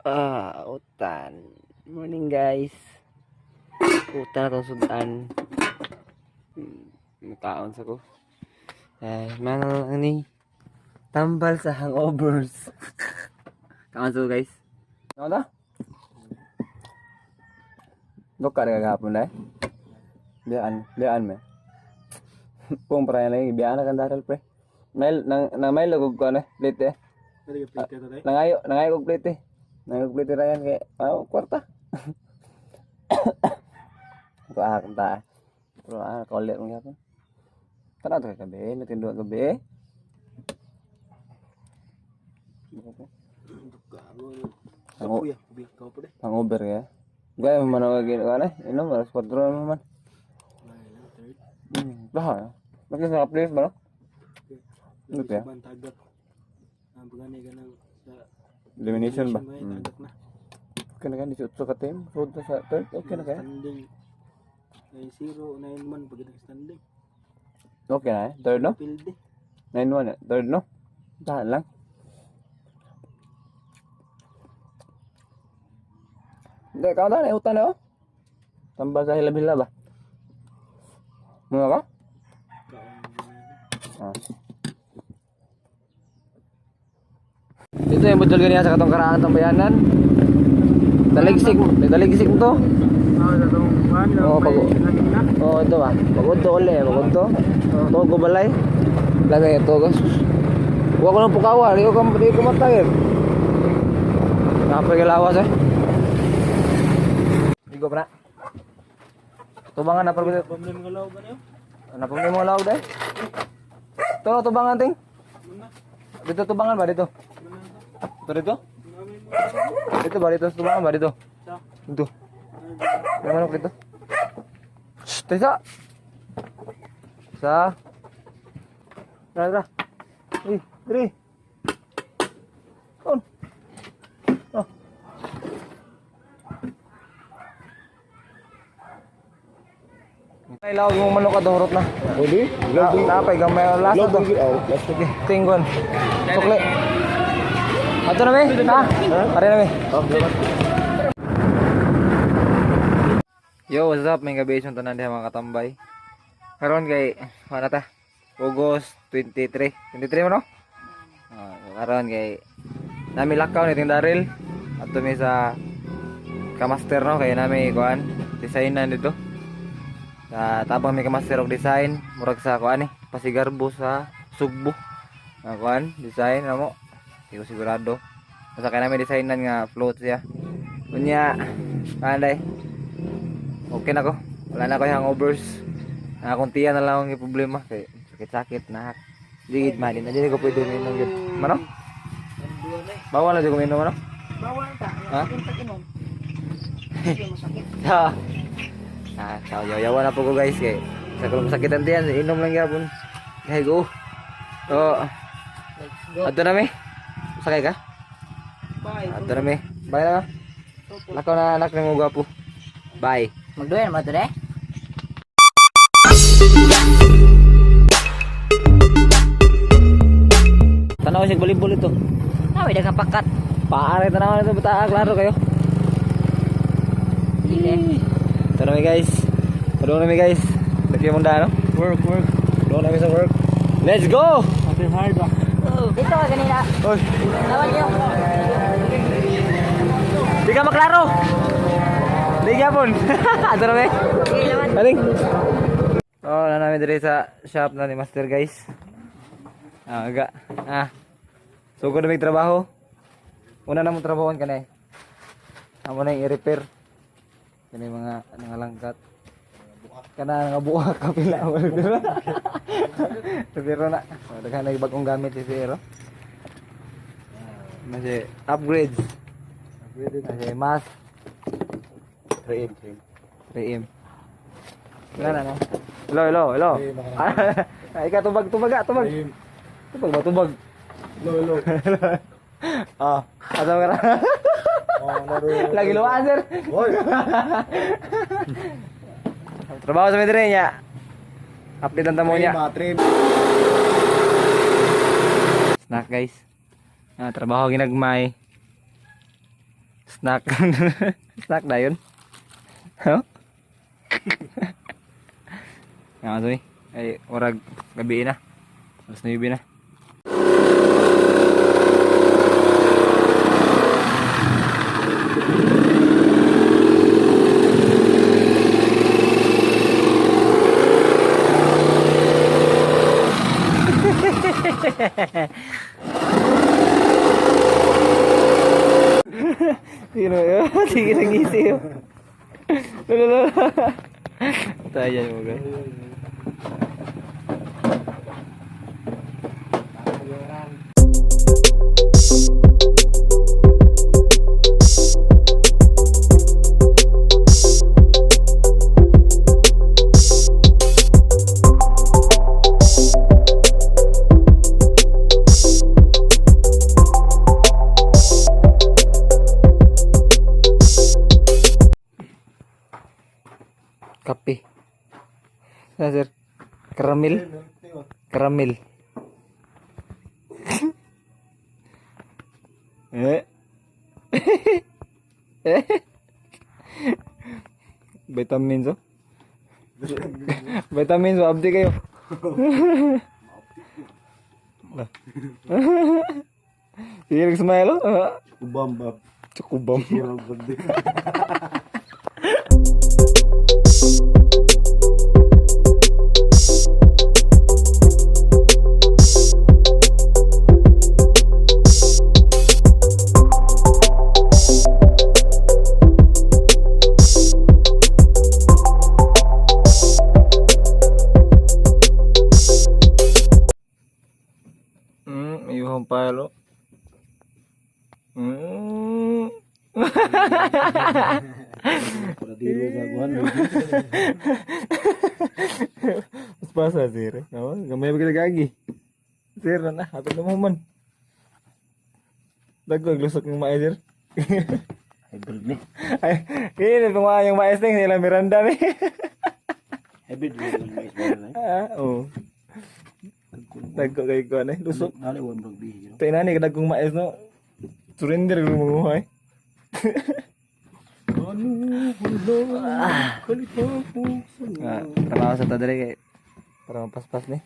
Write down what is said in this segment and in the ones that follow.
Ah, utan. Morning, guys. Utan na tong sudan. Nakaon sa ko. Ay, mana lang ni. Tambal sa hangovers. Kaon sa ko, guys. Ano na? Dok ka na na eh. Biyaan, biyaan me. Pung para na biyaan na kang daral, pre. Mail nang nang mail lugog ko ano, plate eh. Nangayo, nangayo kog plate eh. Nangayo kog plate Ryan kay ah, kwarta. Ito ah, kanta. Pero ah, kaulit mong yapon. Tara to kay gabi, natindo ang gabi eh. Ang hangover kaya. Gaya mo man ako ginawa na. Inom, alas 4 na man. Baha. Bakit sa place ba no? Ano kaya? Tagak. Ang pagani ka ng sa Elimination ba? may tagak na. Okay na kaya, 18 ka team. Road na sa third. Okay na kaya? Standing 9-0, 9-1 pag standing. Okay na eh. Third no? Pilde. 9-1 eh. Third no? Tahan lang. Hindi, kau na, utang na oh. Tambah sa hilab-hilab ba? Muna ka? Ah. Dito yung budol ganyan sa katong karaan tong bayanan. Taligsik, taligsik to. Ah, sa tong kuan, Oo, pag- lagim na. Oo, ito ba? Pagudto uli, pagudto. Togo balay. Lagay ito, guys. Huwag ko nang pukawa, di ko matagin. Napagalawas eh. Di ko pa na. Tubangan na pag Pamli mga law ba niyo? Napamili mo lawag dahil. Ito, tubangan ting. Muna. Dito tubangan ba dito? Muna to. Ito dito? Muna may mga Dito ba dito? Tubangan ba dito? Sa. Dito. May manok dito. Shh, tesa. Sa. Tara, tara. Uy, diri. On. Oh. Ay, lawag mong manok at hurot na. Pwede? Na, napay gamay ang lasa to. Oh, Sige, tinggon. Sukli. Ato na mi? Ha? Pare na mi. Yo, what's up? May gabi yung tanan diha mga katambay. Karon kay mana ta? August 23. 23 mo no? Ah, karon kay nami lakaw ni ting Daryl. Ato mi sa kamaster no kay nami kuan designan dito. Sa tabang mi kamaster og design murag sa kuan eh pasigarbo sa Sugbo. Nga kuan design namo. Di ko sigurado. Basta kay nami designan nga float siya. Unya, kanday. Okay na ko. Wala na ko yung hangovers. Na akong tiyan na lang ang problema kay sakit-sakit na. Di gid man, di na di ko pwede minom gid. Mano? Bawal na di ko minom ano? Bawal ta. Ha? Ang inom. Hindi masakit. Ha. Ah, so, yaw-yawa na po ko guys kay sa kulong sakit ang tiyan, inom lang gyapon. Kay go. Oh, Let's go. adto na mi. Sakay ka? Bye. Adto na mi. Bye na. Lakaw na anak ng gwapo. Bye. Magduyan ba today? Tanaw siya volleyball ito. Nawi daghang pakat. Paare tanaw na ito bata, klaro kayo. Sige. Ito na mi guys. Tulungan na mi guys. Lagi mong daan, no? Work, work. Tulungan namin sa work. Let's go! Happy hard ba? Dito ka ganina. Oy, Lawan niyo. di ka maklaro! Di ka pon. Ato na mi. Sige, lawan. Aling. Oh, na namin dire sa shop na ni Master guys. Ah, aga. Ah. Sugod na may trabaho. Una na mong trabahoan kanay. Amo na yung i-repair. Kani mga mga langkat. Kana nga buka kapila mo repair. Repair na. Oh, daghan na bagong gamit si Pero. Nasi upgrades. Nasi mask 3M. 3M. Wala na, no? Hello, hello, hello. Ah, ikaw, tubag, tubag, ah, tubag. Tubag ba, tubag? Hello, hello. Ah, asa ka na? Oh, laro. Lagi luwaan, sir. Hoy! Trabaho sa medre niya. Update lang tamo niya. 3M. Snack, guys. Ah, trabaho ginagmay. Snack. Snack na yun. Huh? Nga ni. Ay, warag gabi na. Alas 9 na. Sino yun? Sige, nag-isip. Lala, lala. Tayo dyan mo guys. Kape. Sa sir? Caramel? Caramel. Eh. Eh. Vitamins oh. Vitamins oh, abdi kayo. Sige, nag-smile oh. Ah. Ubam ba? Tsukubam. Hirap ba din? Iyong palo. Para dilo sa guhan. Mas pasa, sir. No, gamay ba kita gagi? Sir, na, ato na mo man. Dagko glusok ng mais, sir. Hybrid ni. Ay, ini tumawa yung mais ning nila Miranda ni. Hybrid ni yung mais ba na? Ah, oo. Dagko kay ko na, lusok. Nali wa murag bihi. Tayo na ni kadagkong mais no. Surrender ko mo ay. Ano wala kalipapok sa Ah, trabaho sa tadre kay para mapaspas ni.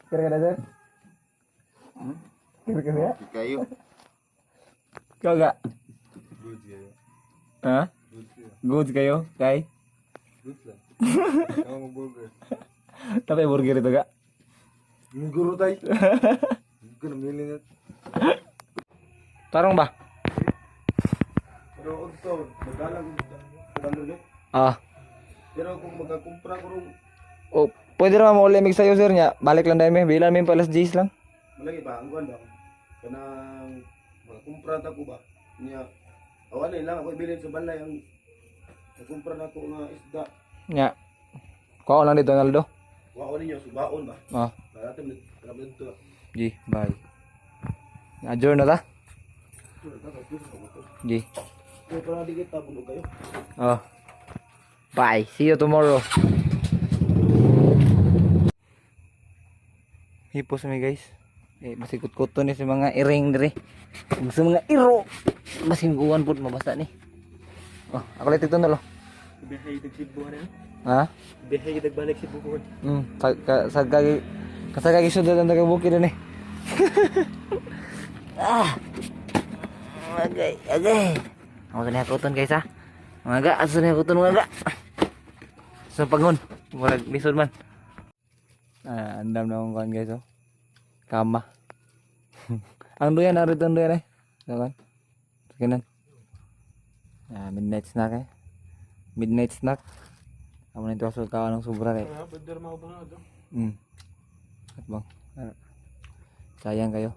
Kira ka na, sir? Kira ka na? Kayo. Ikaw ga? Ha? Goods kayo? Kay? Goods lang. Ako burger. Tapay burger ito ga? Guro tay. Guro mili na. Tarong ba? Pero unto, magalang magalang. Ah. Pero kung magakumpra ko rong Oh, pwede naman mo ulit sa'yo sir niya. Balik lang dahil may bilan may palas G's lang. malagi ba ang kuan ba? Kanang magakumpra ta ko ba? Niya. Aw ano lang ako ibilin sa balay ang nagkumpra na ko nga isda. Nya. Kuha ko lang dito, Donaldo. Wao ninyo subaon ba? Ah, Para dito. G, bye. Adjourn na ta? G. Pero para di kita bunog kayo. Oh. Bye. See you tomorrow. Hipos mi guys. Eh, masikot-kuto ni sa mga iring diri. Ug sa mga iro. Basing uwan pud mabasa ni. Oh, ako lang tigton lo. Bihay dag Cebu na. Ha? Bihay dag balik Cebu ko. Sa ka, sa kagi kasagagi sudad ang taga bukid ni. Ah. Agay, agay. Ako sa niya guys ha. Mga ga, aso niya kuton mga ga. Sa pangon, murag lisod man. Ah, andam na akong kuan guys oh. Kama. Ang duyan narito ang duyan eh. Kawan. Sige. Ah, midnight snack eh. Midnight snack. Amo na ito sa kawan ng sobra kay. Ah, better mo ba na At bang. Ah. Sayang kayo.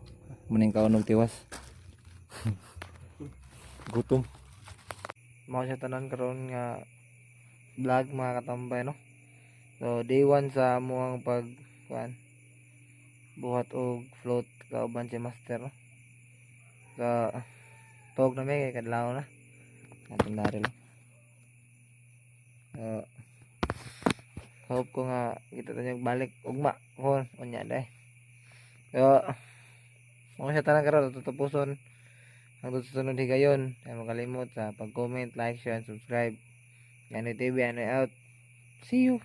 Muning kaon og tiwas. Gutom. Mao siya tanan karon nga vlog mga katambay no. So day 1 sa amuang pag kuan buhat og float kauban si master no. So tog na mi kay kadlaw na. Atong dari lang. So, hope ko nga kita tayo balik ugma kon unya day. So, mga siya tanan karon tatapuson. Hangtod sa sunod higayon, ay makalimot sa pag-comment, like, share, and subscribe. Ganoy TV, ano out. See you!